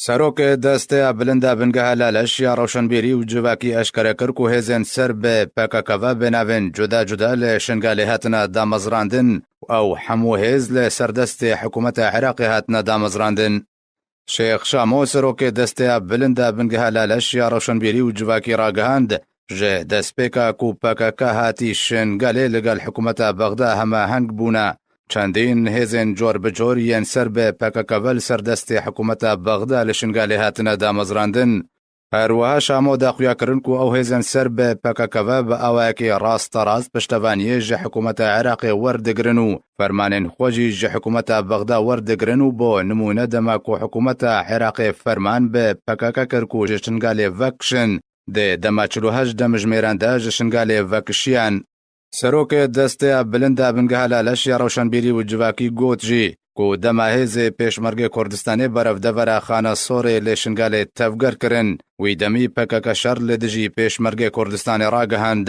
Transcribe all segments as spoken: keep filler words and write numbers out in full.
Serokê Desteya Bilind a Bingeha Laleş ya Rewşenbîrî û Civakî eşkere kir ku hêzên ser bi P K K ve bi navên cuda cuda li Şingalê hatine damezrandin û ew hemû hêz li ser destê hikûmeta Iraqê hatine damezrandin. Şêx Şamo, serokê Desteya Bilind a Bingeha Laleş ya Rewşenbîrî û Civakî ragihand, ji destpêka ku P K K hatî Şingalê li gel hikûmeta Bexda hemaheng bûne, çendîn hêzên cor bi cor yên ser bi P K K ve li ser destê hikûmeta Bexda li Şingalê hatine damezrandin. Her wiha Şamo daxuya kirin ku ew hêzên ser bi P K K ve bi awayekî rasterast piştevaniyê ji hikûmeta Iraqê werdigirin û fermanên xwe jî ji hikûmeta Bexda werdigirin û bo nimûne dema ku hikûmeta Iraqê ferman bi P K K kir ku ji Şingalê vekişin, di dema çil û heşt demjimêran de ji Şingalê vekişiyan. Serokê Desteya Bilind a Bingeha Laleş ya Rewşenbîrî û Civakî got jî ku dema hêzê Pêşmergê Kurdistanê berevdevera Xana Sorê li Şingalê tevger kirin, wî demî P K K şer li dijî Pêşmergê Kurdistanê ragihand.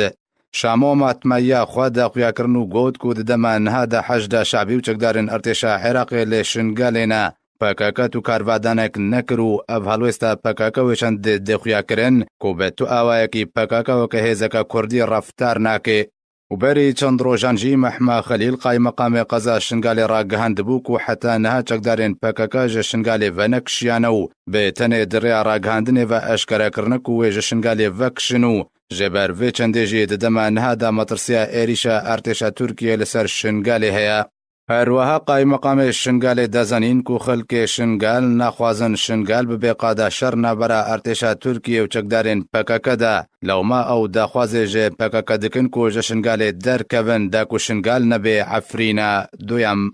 Şamo matmeya xwe daxuya kirin û got ku di dema niha de heşda şabî û çekdarên artêşa Iraqê li Şingalê ne, P K K tu karvadanek nekir û ev helwêsta P K K wê çend dê xuya kirin ku bi tu awayekî P K K weke hêzeke Kurdî reftar nake. Û berî çend rojan jî Mehma Xelîl, qaymeqamê qeza Şingalê ragihandibû ku heta niha çekdarên P K K ji Şingalê venekişiyane û bi tenê di rêya ragihandinê ve eşkere kirine ku wê ji Şingalê vekişin û ji ber vê çendê jî di dema niha de metirsiya êrîşa artêşa Tirkiyê li ser Şingalê heye. Her wiha qaymeqamê Şingalê da zanîn ku xelkê Şingal naxwazin Şingal bibe qada şer navbera artêşa Tirkiyê û çekdarên P K K de. Lewma ew daxwazê ji P K K dikin ku ji Şingalê derkevin, da ku Şingal nebe Efrîna duyem.